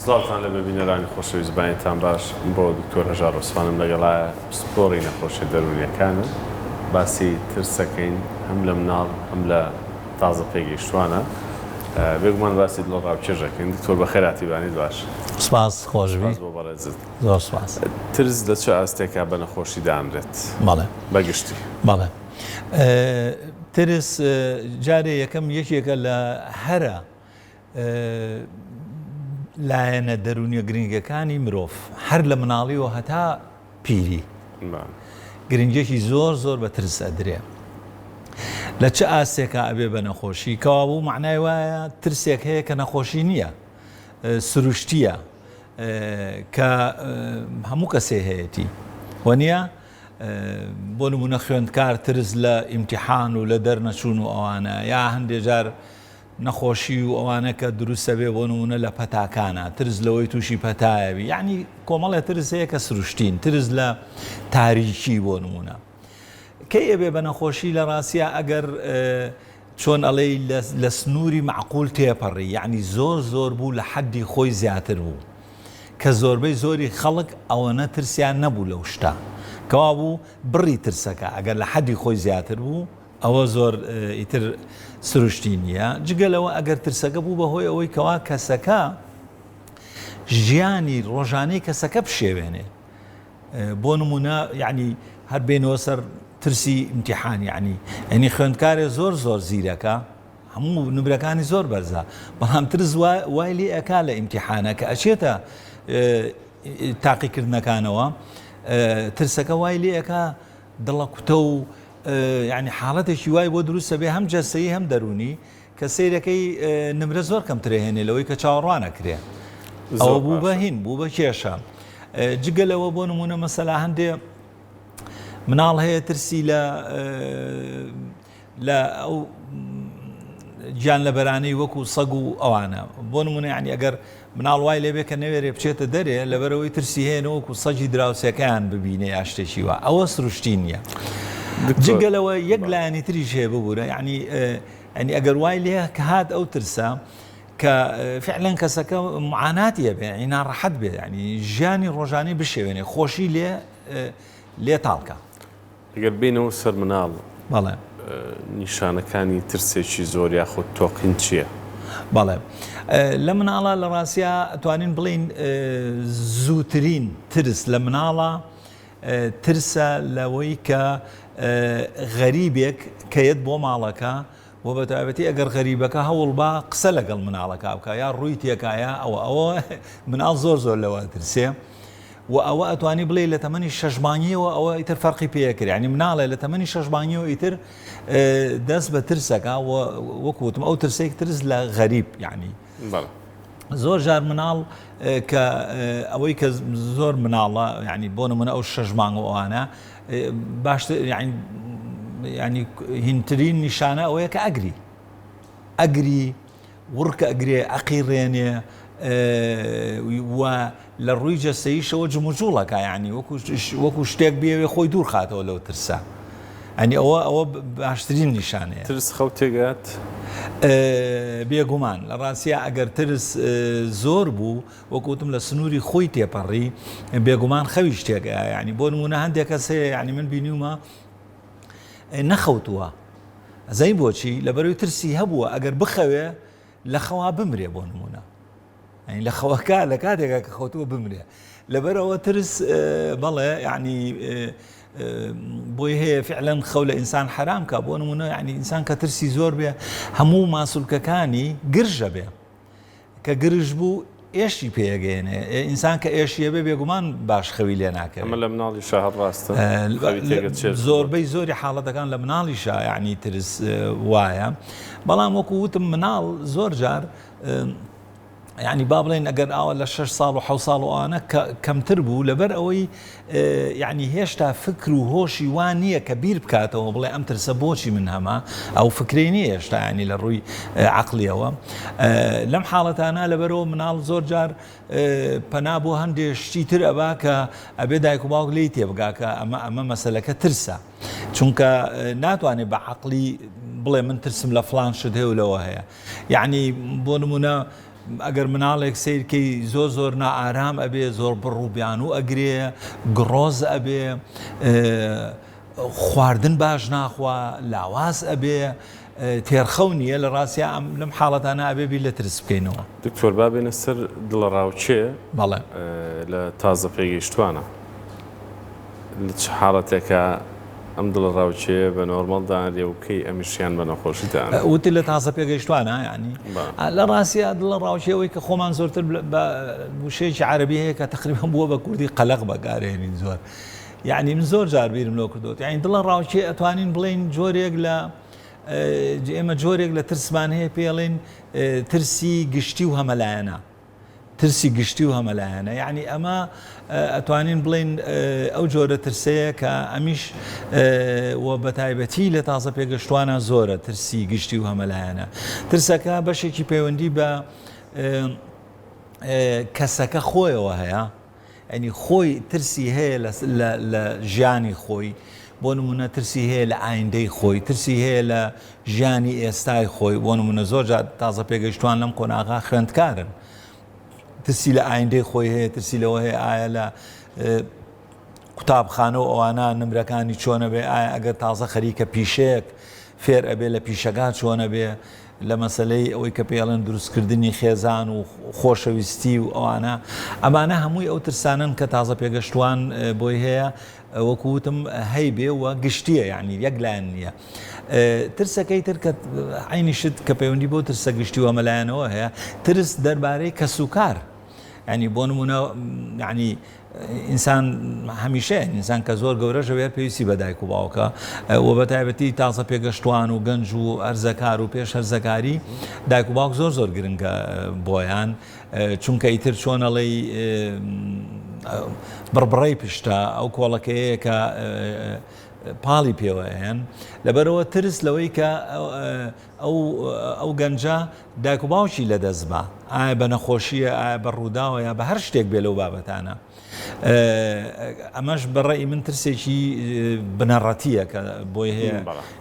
سڵاوتان لێبێ بینەرانی خۆشەویست بەینتان باش بۆ دکتۆر هەژار عوسمانم لەگەڵایە پسپۆڕی نەخۆشیە دەروونیەکانە باسی ترسەکەین هەم لە مناڵ هەم لە تازە پێگەیشتوانە بێگومان باسی دڵەڕاوکێش ئەکەین دکتۆر بەخێرهاتی بانیت باش. سپاس خۆش بی. سپاس بۆ بەڕێزت. زۆر سپاس. ترس لە چ ئاستێکا بە نەخۆشی دانرێت؟ بەڵێ. بە گشتی. بەڵێ. ترس جارێ یەکەم یەکێکە لە هەرە لایەنە دەروونیە گرنگەکانی مرۆڤ هەر لە مناڵیەوە هەتا پیری گرنگیەکی زۆر زۆر بە ترس ئەدرێ لە چ ئاستێکا ئەبێ بە نەخۆشی کەوابوو معنای وایە ترسێک هەیە کە نەخۆشی نییە سروشتیە کە هەموو کەسێ هەیەتی وەنیە بۆ نمونە خوێندکار ترس لە ئیمتحان و لە دەرنەچوون و ئەوانە یا هەندێ جار نەخۆشی و ئەوانە کە دروست ئەبێ بۆ نموونە لە پەتاکانا ترس لەوەی تووشی پەتایەبی یعنی کۆمەڵێ ترس هەیە کە سروشتین ترس لە تاریکی بۆ نموونە کەی ئەبێ بە نەخۆشی لە ڕاستیا ئەگەر چۆن ئەڵێی لە سنووری معقول تێپەڕی یعنی زۆر زۆر بوو لە حەدی خۆی زیاتر بوو کە زۆربەی زۆری خەڵک ئەوەنە ترسیان نەبوو لەو شتە کەوابوو بڕی ترسەکە ئەگەر لە حەدی خۆی زیاتر بوو ئەوە زۆر ئیتر سروشتی نییە، جگە لەوە ئەگەر ترسەکە بوو بە هۆی ئەوەی کەوا کەسەکە ژیانی ڕۆژانەی کەسەکە بشێوێنێ بۆ نمونە یعنی هەر بێنەوە سەر ترسی ئیمتیحان یعنی ئەنی خوێندکارێ زۆر زۆر زیرەکە هەموو نمرەکانی زۆر بەرزە بەڵام ترس وای لێ ئەکا لە ئیمتیحانە کە ئەچێتە تاقیکردنەکانەوە ترسەکە وای لێ ئەکا دڵەکوتە و یانی حاڵەتێکی وای بۆ دروست ئەبێ هەم جەستەیی هەم دەروونی کە سەیرەکەی نمرە زۆر کەمتر ئەهێنێ لەوەی کە چاوەڕوان ئەکرێ ئەوە بوو بە هین بوو بە کێشە جگە لەوە بۆ نمونە مەسەلا هەندێ مناڵ هەیە ترسی لە لە ئەو گیانلەبەرانەی وەکو سەگ و ئەوانە بۆ نمونە یعنی ئەگەر مناڵ وای لێبێ کە نەوێرێ بچێتە دەرێ لەبەرەوەی ترسی هەیە نەوەکو سەگی دراوسێکەیان ببینێ یا شتێکی وا ئەوە سروشتی نییە جگە لەوە یەک لایەنی تریش هەیە ببوورە یعنی یعنی ئەگەر وای لێ کە هات ئەو ترسە کە فعلەن کەسەکە معاناتی هەبێ یعنی ناڕەحەت بێ یعنی ژیانی ڕۆژانەی بشێوێنێ خۆشی لێ لێ تاڵکە. گەر بێینەوە سەر مناڵ، بەڵێ. نیشانەکانی ترسێکی زۆر یاخود تۆقین چییە؟ بەڵێ. لە مناڵا لە ڕاستیا ئەتوانین بڵێین زووترین ترس لە مناڵا ترسە لەوەی کە غەریبێک کە یەت بۆ ماڵەکە و بە تایبەتی ئەگەر غەریبەکە هەوڵ با قسە لەگەڵ مناڵەکە بکا یا ڕووی تێکا یا ئەوە ئەوە مناڵ زۆر زۆر لەوە ئەترسێ و ئەوە ئەتوانی بڵێ لە تەمەنی شەش مانگیەوە ئەوە ئیتر فەرقی پێکرد ینی مناڵێ لە تەمەنی شەش مانگیەوە ئیتر دەست بە ترسەکە وەکو وتم ئەو ترسێک ترس لە غەریب یعنی زۆر جار مناڵ کە ئەوەی کە زۆر مناڵە ینی بۆ نمونە ئەو شەش مانگ و ئەوانە باشتر ینی هینترین نیشانە ئەوەیە کە ئەگری ئەگری وڕکە ئەگرێ ئەقیڕێنێ و لە ڕووی جەستەییشەوە جموجوڵەکە یعنی وەکو شتێک بێوێ خۆی دوور خاتەوە لەو ترسە ئەنی ئەوە ئەوە باشترین نیشانەیە. ترس خەو تێگات؟ بێگومان لە ڕاستیا ئەگەر ترس زۆر بوو وەکو وتم لە سنووری خۆی تێپەڕی بێگومان خەویش تێگەیا یعنی بۆ نموونە هەندێک کەس هەیە یعنی من بینیومە نەخەوتووە ئەزانی بۆچی لەبەرەوەی ترسی هەبووە ئەگەر بخەوێ لە خەوا بمرێ بۆ نموونە یعنی لە خەوەکە لە کاتێکا کە خەوتووە بمرێ لەبەرەوە ترس بەڵێ یعنی بۆی هەیە فعلەن خەو لە ئینسان حرام کە بۆ نمونە یعنی ئینسان کە ترسی زۆر بێ هەموو ماسولکەکانی گرژە بێ کە گرژ بوو ئێشی پێگەێنێ ئینسان کە ئێشیە بێ بێگومان باش خەوی لێ ناکەێت ئەمە لە مناڵی شەهر ڕاستە زۆربەی زۆری حاڵەتەکان لە مناڵی شا یعنی ترس وایە بەڵام وەکو وتم مناڵ زۆر جار یانی با بڵێین ئەگەر ئاوا لە شەش ساڵ و حەو ساڵ و ئەوانە کەمتر بوو لەبەر ئەوەی یعنی هێشتا فکر و هۆشی وا نییە کە بیر بکاتەوە بڵێ ئەم ترسە بۆچی من هەمە ئەو فکرەی نییە هێشتا ینی لە ڕووی عقلیەوە لەم حاڵەتانە لەبەرەوە مناڵ زۆر جار پەنا بۆ هەندێ شتی تر ئەبا کە ئەبێ دایک و باوک لێی تێبگا کە ئەمە ئەمە مەسەلەکە ترسە چونکە ناتوانێت بە عقلی بڵێ من ترسم لە فلان شت هەیە و لەوە هەیە یعنی بۆ نمونە ئەگەر مناڵێک سەیر کەی زۆر زۆر نائارام ئەبێ، زۆر بڕ و بیانوو ئەگرێ، گڕۆز ئەبێ، خواردن باش ناخوا، لاواز ئەبێ، تێرخەو نییە، لە ڕاستیا ئەم لەم حاڵەتانە ئەبێ بیر لە ترس بکەینەوە. دکتۆر با بێینە سەر دڵەڕاوکێ بەڵێ. لە تازە پێگەیشتوانە لە چ حاڵەتێکا ئەم دڵەڕاوکێیە بە نۆرماڵ دانرێ و کەی ئەمیشیان بە نەخۆشی دانرێ؟ وتت لە تازە پێگەیشتوانە یانی لە ڕاستیا دڵەڕاوکێ ئەوەی کە خۆمان زۆرتر بە وشەیەکی عەرەبی هەیە کە تەقریبەن بووە بە کوردی قەلەق بەکارهێنین زۆر یعنی من زۆر جار بیرم لەوە کردووە یعنی دڵەڕاوکێ ئەتوانین بڵێین جۆرێک لە ئێمە جۆرێک لە ترسمان هەیە پێڵێن ترسی گشتی و هەمەلایەنە ترسی گشتی و هەمەلایەنە یعنی ئەمە ئەتوانین بڵێن ئەو جۆرە ترسەیە کە ئەمیش و بەتایبەتی لە تازە پێگەشتوانە زۆرە ترسی گشتی و هەمەلایەنە ترسەکە بەشێکی پەیوەندی بە کەسەکە خۆیەوە هەیە یانی خۆی ترسی هەیە لە ژیانی خۆی، بۆ نموونە ترسی هەیە لە ئایندەی خۆی، ترسی هەیە لە ژیانی ئێستای خۆی، بۆ نموونە زۆر جار تازە پێگەیشتووان لەم قۆناغە خوێندکارن، ترسی لە ئایندەی خۆی هەیە، ترسی لەوە هەیە ئایا لە قوتابخانە و ئەوانە نمرەکانی چۆنە بێ، ئایا ئەگەر تازە خەریکە پیشەیەک فێر ئەبێ لە پیشەکە چۆنە بێ، لە مەسەلەی ئەوەی کە پێی ئەڵێن دروستکردنی خێزان و خۆشەویستی و ئەوانە، ئەمانە هەمووی ئەو ترسانەن کە تازە پێگەشتووان بۆی هەیە وەکو وتم هەیبێ و گشتیە یعنی یەک لایەن نییە. ترسەکەی تر کە عینی شت کە پەیوەندی بۆ ترسە گشتی و هەمەلایەنەوە هەیە ترس دەربارەی کەسوکار یعنی بۆ نمونە یعنی ئینسان هەمیشە ئینسان کە زۆر گەورەش ئەبێ پێویستی بە دایک و باوکە و بە تایبەتی تازە پێگەشتوان و گەنج و هەرزەکار و پێش هەرزەکاری دایک و باوک زۆر زۆر گرنگە بۆیان چونکە ئیتر چۆنەڵی بڕبڕەی پشتە ئەو کۆڵەکەیە کە پاڵی پێوەیان لەبەرەوە ترس لەوەی کە ئەو ئەو گەنجە دایک و باوکی لەدەست با، ئایا بە نەخۆشییە، ئایا بە ڕووداوە یا بە هەر شتێک بێ لەو بابەتانە. ئەمەش بە ڕەئی من ترسێکی بنەڕەتییە کە بۆی هەیە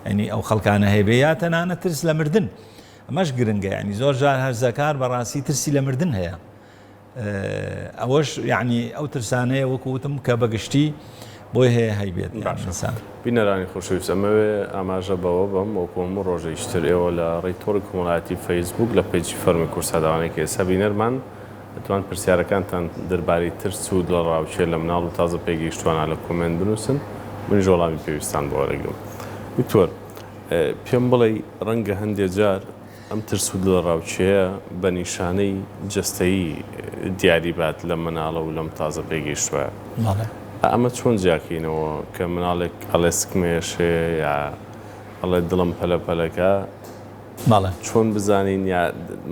یانی ئەو خەڵکانە هەیبێ یا تەنانەت ترس لە مردن. ئەمەش گرنگە یانی زۆر جار هەرزەکار بەڕاستی ترسی لە مردن هەیە. ئەوەش یەعنی ئەو ترسانەیە وەکو وتم کە بە گشتی بۆی هەیە هەیبێت باشە بینەرانی خۆشەویست ئەمەوێ ئاماژە بەوە بەم وەکو هەموو ڕۆژێکی تر ئێوە لە ڕێی تۆڕی کۆمەڵایەتی فەیسبووک لە پەیجی فەرمی کوردسات ئەوانەی کە ئێستا بینەرمان ئەتوان پرسیارەکانتان دەربارەی ترس و دڵەڕاوکێ لە مناڵ و تازە پێگەیشتوانە لە کۆمێنت بنووسن منیش وەڵامی پێویستان بۆ وەرەگرم دکتۆر پێم بڵێی ڕەنگە هەندێ جار ئەم ترس و دڵەڕاوکێیە بە نیشانەی جەستەیی دیاری بات لەم مناڵە و لەم تازە پێگەیشتووە. ئا ئەمە چۆن جیاکەینەوە کە مناڵێک ئەڵێ سکم ئێشێ یا ئەڵێ دڵم پەلە پەلەکا چۆن بزانین یا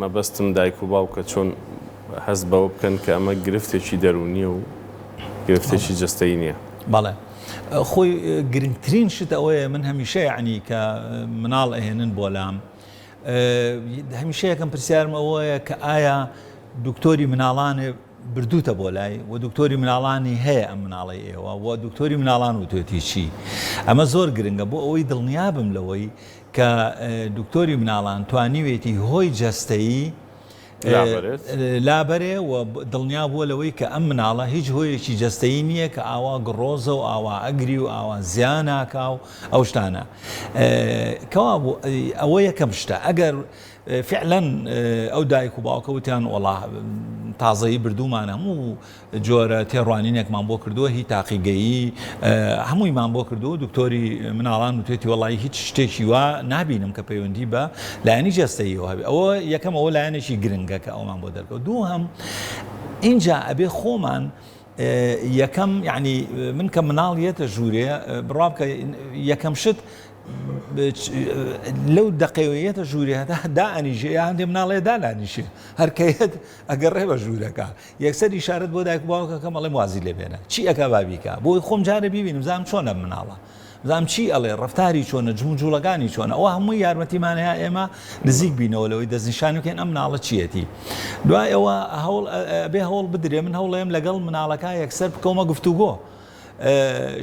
مەبەستم دایک و باوکە چۆن هەست بەوە بکەن کە ئەمە گرفتێکی دەروونیە و گرفتێکی جەستەیی نییە؟ بەڵێ خۆی گرنگترین شت ئەوەیە من هەمیشە یەعنی کە مناڵ ئەهێنن بۆ لام هەمیشە یەکەم پرسیارم ئەوەیە کە ئایا دکتۆری مناڵانێ بردوتە بۆ لای و دکتۆری مناڵانی هەیە ئەم مناڵی ئێوە و دکتۆری مناڵان وتێتی چی ئەمە زۆر گرنگە بۆ ئەوەی دڵنیابم لەوەی کە دکتۆری مناڵان توانیوێتی هۆی جەستەیی لابەرێ و دڵنیا بووە لەوەی کە ئەم مناڵە هیچ هۆیەکی جەستەیی نییە کە ئاوا گڕۆزە و ئاوا ئەگری و ئاوا زیا ناکا و ئەو شتانە. کەوابوو ئەوە یەکەم شتە. ئەگەر فعلەن ئەو دایک و باوکە وتیان وەڵا تازەیی بردوومانە هەموو جۆرە تێڕوانینێکمان بۆ کردووە هی تاقیگەیی هەموویمان بۆ کردووە دکتۆری مناڵان وتێتی وەڵی هیچ شتێکی وا نابینم کە پەیوەندی بە لایەنی جەستەییەوە هەبێ ئەوە یەکەم ئەوە لایەنێکی گرنگە کە ئەومان بۆ دەرکەوت دووهەم ئینجا ئەبێ خۆمان یەکەم یعنی من کە مناڵ یەتە ژوورێ بڕوا بکە یەکەم شت لەو دەقەیەتە ژوورێ هەتا دائەنیشێ یا هەندێ مناڵێ دانانیشێ هەرکەیەت ئەگەڕێ بە ژوورەکە یەکسەر ئیشارەت بۆ دایک و باوک ئەکەم ئەڵێم وازی لێ بێنە چی ئەکا با بیکا بۆی خۆم جارێ بیبینم زانم چۆنە مناڵە زانم چی ئەڵێ ڕەفتاری چۆنە جموجوڵەکانی چۆنە ئەوە هەمووی یارمەتیمان هەیە ئێمە نزیک بینەوە لەوەی دەستنیشان بکەین ئەم مناڵە چیەتی دوای ئەوە هەوڵ ئەبێ هەوڵ بدرێ من هەوڵێم لەگەڵ مناڵەکە یەکسەر بکەومە گفتوگۆ.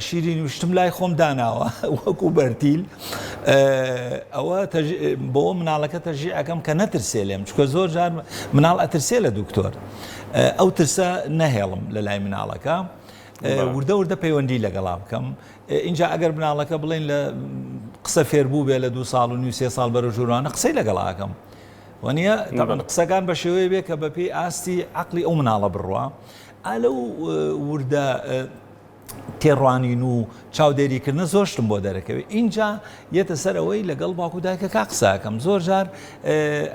شیرینی و شتم لای خۆم داناوە وەکو بەرتیل ئەوە بۆ مناڵەکە تەژی ئەەکەم کە نەترسێ لێم چکە زۆر جار مناڵ ئەترسێ لە دکتۆر ئەو ترسە نەهێڵم لە لای مناڵەکە وردە وردە پەیوەندی لەگەڵا بکەم اینجا ئەگەر مناڵەکە بڵێن لە قسە فێربوو بێ لە دو ساڵ و نیو سێ ساڵ بەرە ژوورانە قسەی لەگەڵاکەم وانە قسەکان بە شێوەیە بێ کە بەپێی ئاستی عقلی ئەو مناڵە بڕوا ئا لەو وردە تێڕوانین و چاودێریکردنە زۆر شتم بۆ دەرەکەوێت ئینجا یەتە سەر ئەوەی لەگەڵ باوک و دایکەکە قساکەم زۆر جار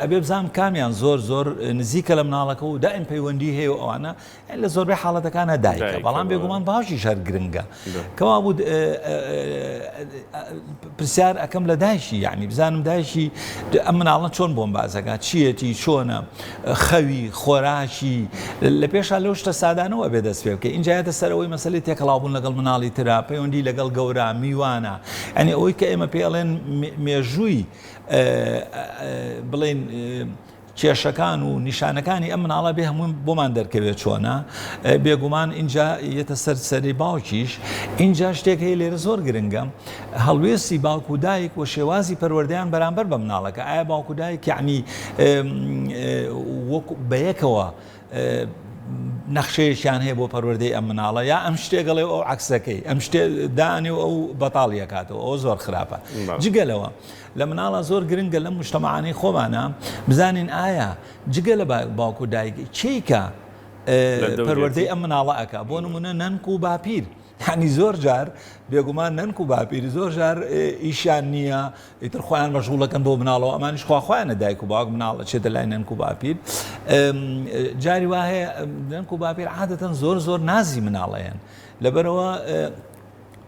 ئەبێ بزانم کامیان زۆر زۆر نزیکە لە مناڵەکە و دائیم پەیوەندی هەیە و ئەوانە لە زۆربەی حاڵەتەکانە دایکە بەڵام بێگومان باوکیش هەر گرنگە کەوابوو پرسیار ئەەکەم لە دایکی یعنی بزانم دایکی ئەم مناڵە چۆن بۆم بازەکە چیەتی چۆنە خەوی خۆراکی لە پێشا لەو شتە سادانەوە بێ دەست پێ بکە ئینجایەتە سەرەوەی مەسلی تێکەڵاوبوون لەگەڵ مناڵی ترا پەیوەندی لەگەڵ گەورە میوانە ئەنی ئەوەی کە ئێمە پێڵێن مێژووی بڵێن کێشەکان و نیشانەکانی ئەم مناڵە بێ هەمووی بۆمان دەرکەوێت چۆنە بێگومان ئینجا یەتە سەر سەری باوکیش ئینجا شتێک هەیە لێرە زۆر گرنگە هەڵوێستی باوک و دایک و شێوازی پەروەردەیان بەرامبەر بە مناڵەکە ئایا باوک و دایک یعنی وەکو بەیەکەوە نەخشەیەکیان هەیە بۆ پەروەردەی ئەم مناڵە یا ئەم شتێگەڵێ ئەو عکسەکەی ئەم شتێ دانێ و ئەو بەتاڵیەکاتەوە ئەوە زۆر خراپە جگەلەوە لە مناڵا زۆر گرنگە لەم مجتەمەعانەی خۆمانا بزانین ئایا جگە لە باوک و دایک کێی کە پەروەردەی ئەم مناڵە ئەکا بۆ نمونە نەنک و باپیر یعنی زۆر جار بێگومان نەنک و باپیر زۆر جار ئیشیان نییە ئیتر خۆیان مەشغوڵەکەن بۆ مناڵەوە ئەمانیش خوا خۆیانە دایک و باوک مناڵ چێتە لای نەنک و باپیر جاری وا هەیە نەنک و باپیر عادەتەن زۆر زۆر نازی مناڵەیەن لەبەرەوە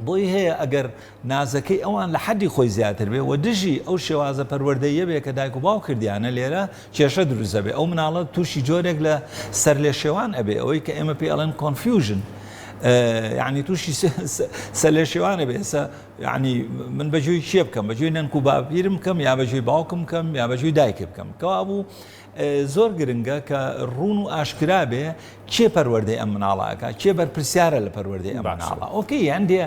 بۆی هەیە ئەگەر نازەکەی ئەوان لە حەدی خۆی زیاتر بێ و دژی ئەو شێوازە پەروەردەییە بێ کە دایک و باوک کردیانە لێرە کێشە دروست ئەبێ ئەو مناڵە تووشی جۆرێک لە سەرلێشێوان ئەبێ ئەوەی کە ئێمە پێی ئەڵێن confusion یعنی تووشی سەرلێشێوان ئەبێ ئێستا یعنی من بەگوێی کێ بکەم بەگوێی نەنک و باپیرم بکەم یا بەگوێی باوکم بکەم یا بەگوێی دایکێ بکەم کەوابوو زۆر گرنگە کە ڕوون و ئاشکرا بێ کێ پەروەردەی ئەم مناڵە ئەکا کێ بەرپرسیارە لە پەروەردەی ئەم مناڵە ئۆکەی هەندێ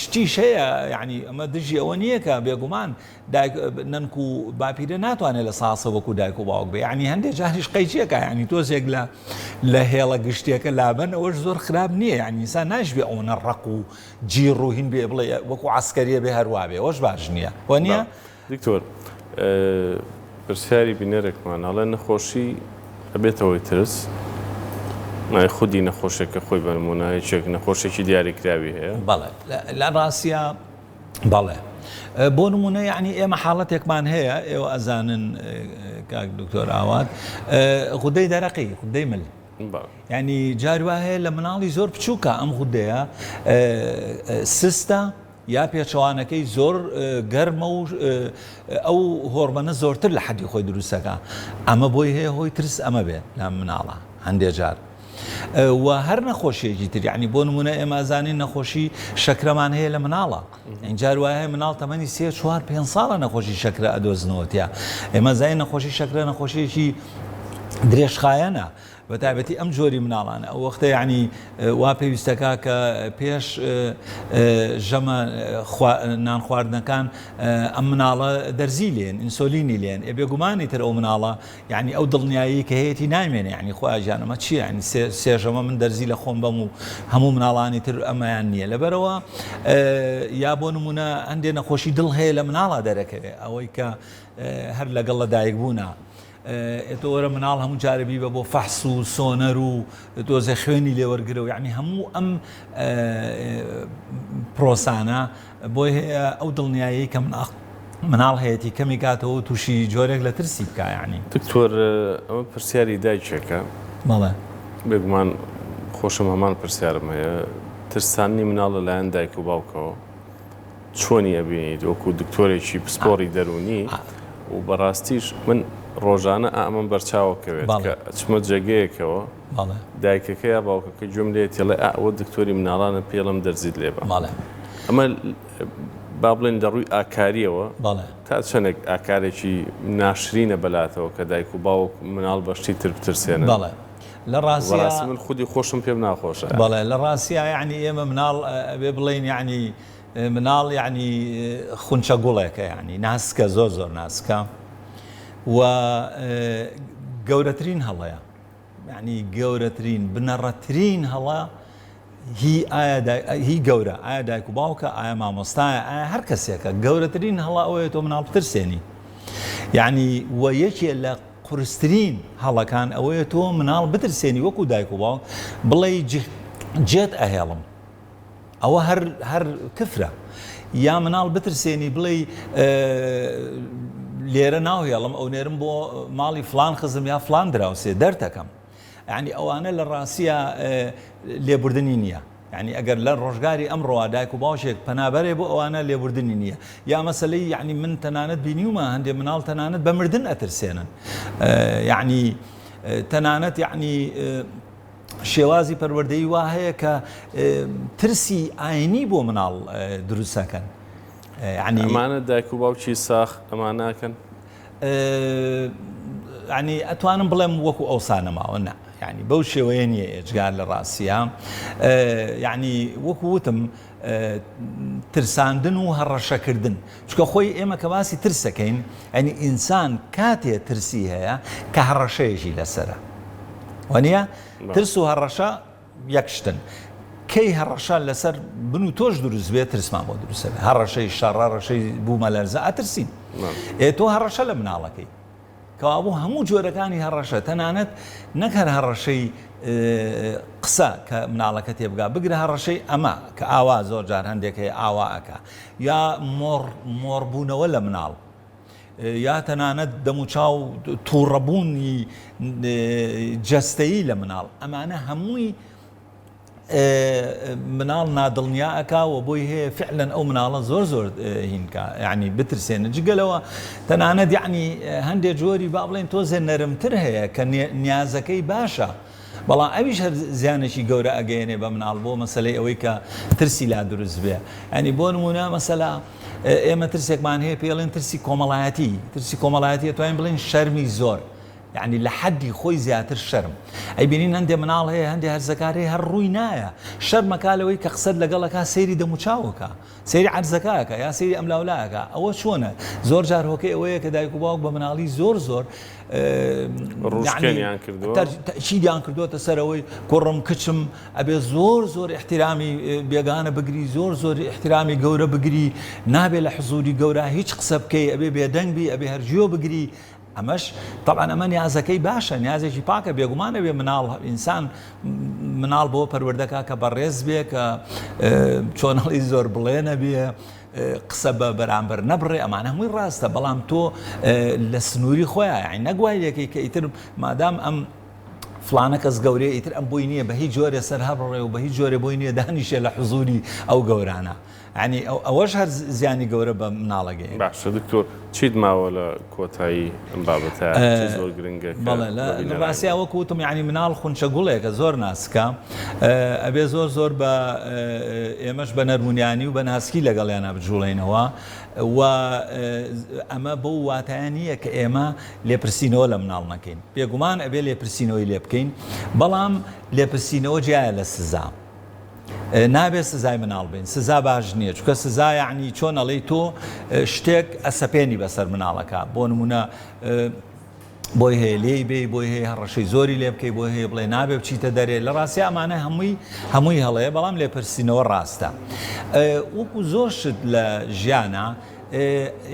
شتیش هەیە یعنی ئەمە دژی ئەوە نییە کە بێگومان دایک نەنک و باپیرە ناتوانێت لە ساسە وەکو دایک و باوک بێ یعنی هەندێک جاریش قەیچیەکە یعنی تۆزێک لە لە هێڵە گشتیەکە لابەن ئەوەش زۆر خراپ نییە یعنی ئینسان ناشبێ ئەوەنە ڕق و جیڕ و هین بێ بڵێ وەکو عەسکەریە بێ هەروا بێ ئەوەش باش نییە وە نییە؟ دکتۆر پرسیاری بینەرێکمان ئەڵێ نەخۆشی ئەبێتە هۆی ترس؟ مای خودی نەخۆشێکە خۆی بە نمونە یەکێک نەخۆشێکی دیاریکراوی هەیە؟ بەڵێ لە ڕاستیا بەڵێ بۆ نمونە یعنی ئێمە حاڵەتێکمان هەیە ئێوە ئەزانن کاک دکتۆر ئاوات غودەی دەرەقی غودەی مل یعنی جار وا هەیە لە مناڵی زۆر بچووکە ئەم غودەیە سستە یا پێچەوانەکەی زۆر گەرمە و ئەو هۆرمەنە زۆرتر لە حەدی خۆی دروستەکە ئەمە بۆی هەیە هۆی ترس ئەمە بێت لە مناڵە هەندێ جار و هەر نەخۆشیەکی تر یعنی بۆ نمونە ئێمە زانین نەخۆشی شەکرەمان هەیە لە مناڵە ئینجار وایە هەیە مناڵ تەمەنی سێ چوار پێ ساڵە نەخۆشی شەکرە ئەدۆزنەوە تیا ئێمە زانین نەخۆشی شەکرە نەخۆشیەکی درێژخایەنە بەتایبەتی ئەم جۆری مناڵانە ئەو وەختە یەعنی وا پێویستەکا کە پێش ژەمە نان خواردنەکان ئەم مناڵە دەرزی لێن ئینسۆلینی لێن ئێ بێگومانی تر ئەو مناڵە یعنی ئەو دڵنیایی کە هەیەی نامێنێ یعنی خوا گیان ئەمە چییە یعنی سێ ژەمە من دەرزی لە خۆم بەم و هەموو مناڵانی تر ئەمەیان نییە لەبەرەوە یا بۆ نمونە هەندێ نەخۆشی دڵ هەیە لە مناڵا دەرەکەوێ ئەوەی کە هەر لەگەڵ لە دایک بوونە ئێ تۆ وەرە مناڵ هەموو جارێ بیبە بۆ فەحس و سۆنەر و تۆزێ خوێنی لێ وەرگرە و یعنی هەموو ئەم پرۆسانە بۆی هەیە ئەو دڵنیایی کە مناڵ مناڵ هەیەی کەمی کاتەوە و تووشی جۆرێک لە ترسی بکە یعنی. دکتۆر ئەمە پرسیاری دایکێکە. بەڵێ. بێگومان خۆشم هەمان پرسیارم هەیە ترساندنی مناڵ لەلایەن دایک و باوکەوە چۆنی ئەبینیت وەکو دکتۆرێکی پسپۆڕی دەروونی و بەڕاستیش من ڕۆژانە ئەمەم بەرچاوە کەوێت کە ئەچمە جێگەیەکەوە دایکەکە یا باوکەکە گوێم لێ تێڵێ ئەوە دکتۆری مناڵانە پێڵم دەرزیت لێ بە ئەمە با بڵێن لە ڕووی ئاکاریەوە تا چەندێک ئاکارێکی ناشرینە بەلاتەوە کە دایک و باوک مناڵ بەشتی تر بترسێنن. بەڵێ. لە ڕاستیا. بەڕاستی من خودی خۆشم پێم ناخۆشە. بەڵێ لە ڕاستیا یەعنی ئێمە مناڵ ئەبێ بڵێین یەعنی مناڵ یەعنی خونچە گوڵێکە یەعنی ناسکە زۆر زۆر ناسکە و گەورەترین هەڵەیە یەعنی گەورەترین بنەڕەترین هەڵە هی ئایا هی گەورە ئایا دایک و باوکە ئایا مامۆستایە ئایا هەر کەسێکە گەورەترین هەڵە ئەوەیە تۆ مناڵ بترسێنی یعنی و یەکێ لە قورسترین هەڵەکان ئەوەیە تۆ مناڵ بترسێنی وەکو دایک و باوک بڵێ جێت ئەهێڵم ئەوە هەر هەر کفرە یا مناڵ بترسێنی بڵێ لێرە ناوهێڵم ئەو نێرم بۆ ماڵی فلان خزم یا فلان دراوسێ دەرتەکەم یانی ئەوانە لە ڕاستیا لێبوردنی نییە. یانی ئەگەر لە ڕۆژگاری ئەمڕۆوە دایک و باوکێک پەنابەرێ بۆ ئەوانە لێبوردنی نییە. یا مەسەلەی یانی من تەنانەت بینیومە هەندێ مناڵ تەنانەت بە مردن ئەترسێنن. یانی تەنانەت یانی شێوازی پەروەردەیی وا هەیە کە ترسی ئاینی بۆ مناڵ دروستەکەن. یانی ئەمانە دایک و باوکی ساخ ئەمانە ئەکەن؟ یانی ئەتوانم بڵێم وەکو ئەوسا نەماوە نا یعنی بەو شێوەیە نییە ئێجگار لە ڕاستیە یعنی وەکو وتم ترساندن و هەڕەشەکردن چکە خۆی ئێمە کە باسی ترسەکەین ئەنی ئینسان کاتێ ترسی هەیە کە هەڕەشەیەکی لەسرە وانە ترس و هەڕەشە یەک شتن. کەی هەڕەشە لەسەر بن و تۆش دروست بێت ترسمان بۆ دروست ئەبێت. هەڕەشەی شەڕ، هەڕەشەی بوومەلەرزە ئەترسین. ئێ تۆ هەڕەشە لە مناڵەکەی. کەوابوو هەموو جۆرەکانی هەڕەشە تەنانەت نەک هەر هەڕەشەی قسە کە مناڵەکە تێبگا بگرە هەڕەشەی ئەمە کە ئاوا زۆر جار هەندێک هەیە ئاوا ئەکا یا مۆڕ مۆڕبوونەوە لە مناڵ. یا تەنانەت دەموچاو تووڕەبوونی جەستەیی لە مناڵ ئەمانە هەمووی مناڵ نادڵنیا ئەکا و بۆی هەیە فعلەن ئەو مناڵە زۆر زۆر هینکە یعنی بترسێنە جگەلەوە تەنانەت یعنی هەندێک جۆری با بڵێن تۆزێ نەرمتر هەیە کە نیازەکەی باشە بەڵام ئەویش هەر زیانێکی گەورە ئەگەیەنێ بە مناڵ بۆ مەسەلەی ئەوەی کە ترسی لا دروست بێ یعنی بۆ نمونە مەسەلا ئێمە ترسێکمان هەیە پێڵێن ترسی کۆمەڵایەتی ترسی کۆمەڵایەتی توانین بڵێن شەرمی زۆر یعنی لە حەدی خۆی زیاتر شەرم ئەی بینین هەندێ مناڵ هەیە هەندێ هەرزەکار هەیە هەر ڕووی نایە شەرمەکا لەوەی کە قسەت لەگەڵەکە سەیری دەموچاوەکە سەیری عەرزەکە ئەکا یا سەیری ئەملاولا ئەکا ئەوە چۆنە زۆر جار هۆکەی ئەوەیە کە دایک و باوک بە مناڵی زۆر زۆر ڕووشکێنیان کردووە تەئکیدیان کردووەتە سەر ئەوەی کوڕم کچم ئەبێ زۆر زۆر ئیحترامی بێگانە بگری زۆر زۆر ئیحترامی گەورە بگری نابێ لە حزوری گەورە هیچ قسە بکەی ئەبێ بێدەنگ بی ئەبێ هەرگیۆ بگری ئەمەش تەبعەن ئەمە نیازەکەی باشە نیازێکی پاکە بێگومان ئەبێ مناڵ ئینسان مناڵ بۆ پەروەردەکا کە بەڕێز بێ کە چۆنەڵی زۆر بڵێ نەبێ قسە بە بەرامبەر نەبڕێ ئەمانە هەمووی ڕاستە بەڵام تۆ لە سنووری خۆیان یعنی نەگوای لەکەی کە ئیتر مادام ئەم فلانە کەس گەورەیە ئیتر ئەم بۆی نییە بە هیچ جۆرێ سەر هەبڕێ و بە هیچ جۆرێ بۆی نییە دانیشێ لە حزوری ئەو گەورانە یانی ئەوەش هەر زیانی گەورە بە مناڵە گەیەنێ. باشە دکتۆر چیت ماوە لە کۆتایی ئەم بابەتە چ زۆر گرنگە کە بەڵێ لە ڕاستیا وەکو وتم یانی مناڵ خونچە گوڵێکە زۆر ناسکە ئەبێ زۆر زۆر بە ئێمەش بە نەرمونیانی و بە ناسکی لەگەڵیانە بجوڵێینەوە و ئەمە بەو واتایە نییە کە ئێمە لێپرسینەوە لە مناڵ نەکەین بێگومان ئەبێ لێپرسینەوەی لێ بکەین بەڵام لێپرسینەوە جیایە لە سزا. نابێت سزای مناڵ بین سزا باش نییە چونکە سزا یعنی چۆن ئەڵێی تۆ شتێک ئەسەپێنی بەسەر مناڵەکە بۆ نمونە بۆی هەیە لێی بێ بۆی هەیە هەڕەشەی زۆری لێ بکەی بۆی هەیە بڵێ نابێ بچیتە دەرێ لە ڕاستی ئەمانە هەمووی هەمووی هەڵەیە بەڵام لێپرسینەوە ڕاستە وەکو زۆر شت لە ژیانە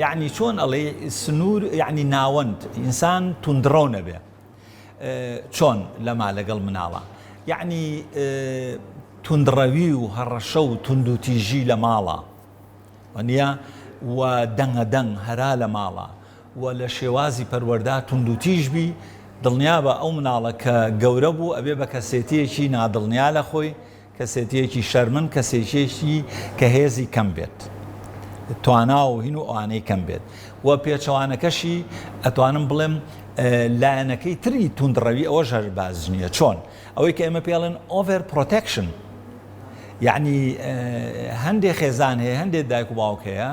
یعنی چۆن ئەڵێ سنوور یعنی ناوەند ئینسان توندڕەو نەبێ چۆن لەما لەگەڵ مناڵا یەعنی توندڕەوی و هەڕەشە و توندوتیژی لە ماڵا وەنیە و دەنگە دەنگ هەرا لە ماڵا و لە شێوازی پەروەردا توندوتیژ بی دڵنیابە ئەو مناڵە کە گەورە بوو ئەبێ بە کەسێتیەکی نادڵنیا لە خۆی کەسێتییەکی شەرمن، کەسێکیی کە هێزی کەم بێت، توانا و هین و ئەوانەی کەم بێت و پێچەوانەکەشی ئەتوانم بڵێم لایەنەکەی تری توندڕەوی ئەوەش هەر باز نییە چۆن ئەوەی کە ئێمە پێڵێن over protection یعنی هەندێ خێزان هەیە هەندێک دایک و باوک هەیە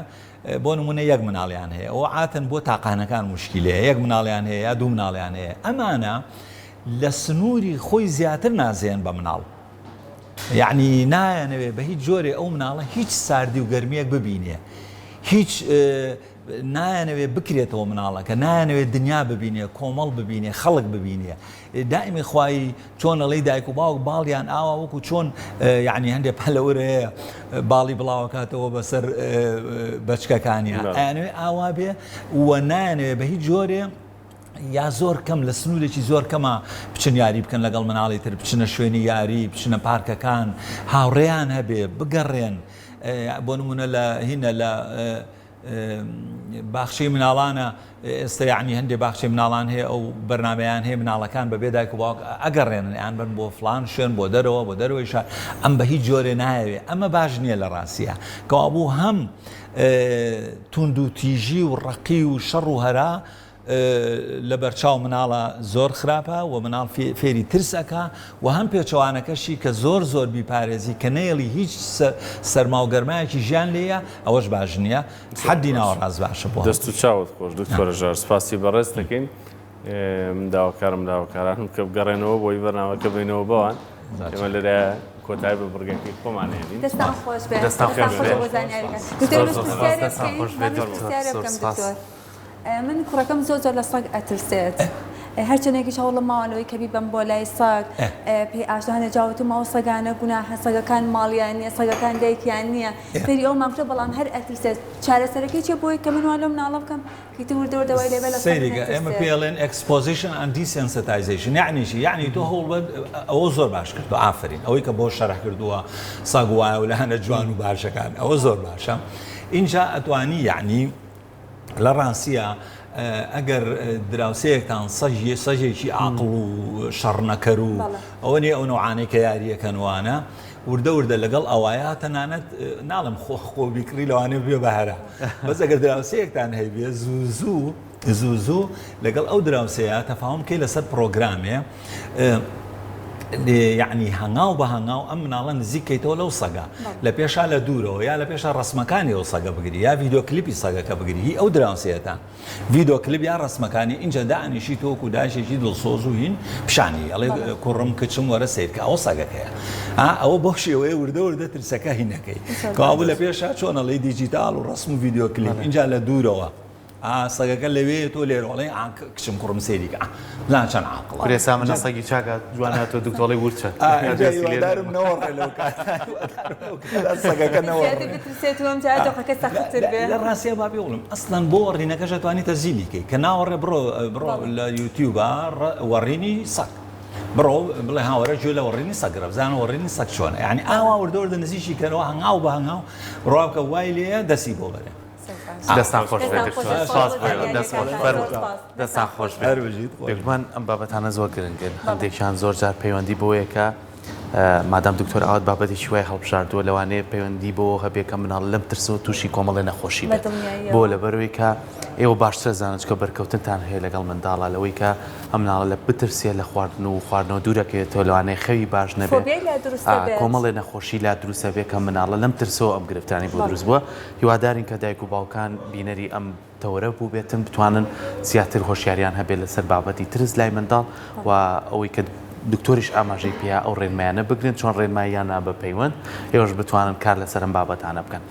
بۆ نمونە یەک مناڵیان هەیە ئەوە عاتەن بۆ تاقانەکان مشکیلەیە یەک مناڵیان هەیە یا دوو مناڵیان هەیە ئەمانە لە سنووری خۆی زیاتر نازێن بە مناڵ. یەعنی نایانەوێ بە هیچ جۆرێ ئەو مناڵە هیچ ساردی و گەرمیەک ببینێ هیچ نایانەوێ بکرێتەوە مناڵەکە نایانەوێ دنیا ببینێ کۆمەڵ ببینێ خەڵک ببینێ دائمی خوایی چۆن ئەڵێی دایک و باوک باڵیان ئاوا وەکو چۆن یعنی هەندێک پەلەور هەیە باڵی بڵاوەکاتەوە بەسەر بەچکەکانیان ئەیانەوێ ئاوا بێ و نایانەوێ بە هیچ جۆرێ یا زۆر کەم لە سنوورێکی زۆر کەما بچن یاری بکەن لەگەڵ مناڵی تر بچنە شوێنی یاری بچنە پارکەکان هاوڕێیان هەبێ بگەڕێن بۆ نمونە لە هینە لە باخچەی مناڵانە ئێستا یعنی هەندێک باخچەی مناڵان هەیە ئەو بەرنمەیان هەیە مناڵەکان بەبێ دایک و باوک ئەگەڕێنن یان بن بۆ فلان شوێن بۆ دەرەوە بۆ دەرەوەی شار ئەم بە هیچ جۆرێ نایەوێ ئەمە باش نییە لە ڕاستیە کەوابوو هەم توندوتیژی و ڕەقی و شەڕ و هەرا لەبەرچاو مناڵە زۆر خراپە و مناڵ فێری ترس ئەکا و هەم پێچەوانەکەشی کە زۆر زۆر بیپارێزی کە نەیەڵی هیچ سەرما و گەرمایەکی ژیان لێیە ئەوەش باش نییە حەدی ناوەڕاست باشە بۆ دەست و چاوت خۆش دکتۆرە ژار سپاسی بەڕێز دەکەین من داواکارم داواکارانم کە بگەڕێنەوە بۆی بەرنامەکە بینەوە بەوان ئێمە لێرە کۆتایی بە بڕگەکەی خۆمان هێنین. دەستان خۆش بێ. دەستان خۆش بێ. بۆ زانیاریەکان. دکتۆر زۆر من زۆر پرسیارێ سپاس. دەستان بکەین؟ خۆش بێ من زۆر زۆر پرسیارێ زۆر بکەم سپاس. دکتۆر. من کوڕەکەم زۆر زۆر لە سەگ ئەترسێت. هەرچەندێکیش هەوڵم ماوە لەوەی کە بیبەم بۆ لای سەگ پێی ئاشنا هەندێک جا وتومە ئەو سەگانە گوناحە سەگەکان ماڵیان نییە سەگەکان دایکیان نییە فێری ئەومان کردووە بەڵام هەر ئەترسێت چارەسەرەکەی چییە بۆی کە من وا لەو مناڵە بکەم ئیتر وردە وردە وای لێبێ لە سەگ سەیرێکە ئێمە نەترسێت. پێی ئەڵێن exposition and desensitization یەعنی چی یەعنی تۆ هەوڵ بە ئەوە زۆر باش کردووە ئافەرین ئەوەی کە بۆ شەرح کردووە سەگ وایە و لایەنە جوان و باشەکان ئەوە زۆر باشە ئینجا ئەتوانی یەعنی لە ڕاستیا ئەگەر دراوسێیەکتان سەگی سەگێکی ئاقڵ و شەڕنەکەر و ئەوە نیە ئەو نەوعانەی کە یاریەکەن وانە وردە وردە لەگەڵ ئەوایە تەنانەت ناڵم خۆ خۆ بیکڕی لەوانەیە بێ بەهرە بەس ئەگەر دراوسێیەکتان هەیبێ زوو زوو زوو زوو لەگەڵ ئەو دراوسێیە تەفاهم بکەی لەسەر پڕۆگرامێ یعنی هەنگاو بە هەنگاو ئەم مناڵە نزیک کەیتەوە لەو سەگە لە پێشا لە دوورەوە یا لە پێشا ڕسمەکانی ئەو سەگە بگری یا ڤیدیۆ کلیپی سەگەکە بگری هی ئەو دراوسێتان ڤیدۆ کلیپ یا ڕسمەکانی ئینجا دانیشی تۆ وەکو دایکێکی دڵسۆز و هین پیشانی ئەڵێ کوڕم کچم وەرە سەیرکە ئەوە سەگەکەیە ئا ئەوە بەو شێوەیە وردە وردە ترسەکە هینەکەی کەوابوو لە پێشا چۆن ئەڵێی دیجیتاڵ و ڕسم و ڤیدیۆ کلیپ ئینجا لە دوورەوە ئا سەگەکە لەوێ تۆ لێرە ئەڵێ ئا کچم کوڕم سەیری کە بزانە چەند عاقڵە کورێ سا منە سەگی چاکە جوان هاتووە دکتۆڵی ورچە ئا ئینجا هیوادارم نەوەڕێ لەو کاتە هیوادارم لەو کاتە سەگەکە نەوەڕێ زیاتر بترسێت و ئەمجا دۆخەکە سەختتر بێ. لە ڕاستیا با بێڵم ئەسڵەن بۆ وەڕینەکەش ئەتوانی تەسجیلی کەی کە ناوەڕێ بڕۆ بڕۆ لە یوتیوبا وەڕینی سەگ بڕۆ بڵێ هاوەرە گوێ لە وەڕینی سەگ گرە بزانە وەڕینی سەگ چۆنە یعنی ئاوا وردە وردە نزیکی کەرەوە هەنگاو بە هەنگاو ڕوا بکە وای لێیە دەستی بۆ بەرێ. دەستان خۆش بێت دکتۆر سپاس بۆ ئێوە دەست خۆش فەرموو دەستان خۆش بێت بێگومان ئەم بابەتانە زۆر گرنگن هەندێکیان زۆر جار پەیوەندی بۆیە کە مادام دکتۆر ئاوات بابەتێکی وای هەڵبژاردووە لەوانەیە پەیوەندی بۆ هەبێ کە مناڵ لەم ترسەوە تووشی کۆمەڵێ نەخۆشی بێت بۆ لەبەرەوەی کە ئێوە باشتر زانن چکە بەرکەوتنتان هەیە لەگەڵ منداڵە لەوەی کە ئەم مناڵە لە بترسێ لە خواردن و خواردنەوە دوورەکەوێتەوە لەوانەیە خەوی باش نەبێت کۆمەڵێ نەخۆشی لا دروستە بێ کە مناڵە لەم ترسەوە ئەم گرفتانی بۆ دروست بووە هیوادارین کە دایک و باوکان بینەری ئەم تەوەرە بووبێتن بتوانن زیاتر هۆشیاریان هەبێت لەسەر بابەتی ترس لای منداڵ و ئەوەی کە دکتۆریش ئاماژەی پێیا ئەو ڕێنمایانە بگرن چۆن ڕێنماییانە بە پەیوەند ئێوەش بتوانن کار لەسەر ئەم بابەتانە بکەن.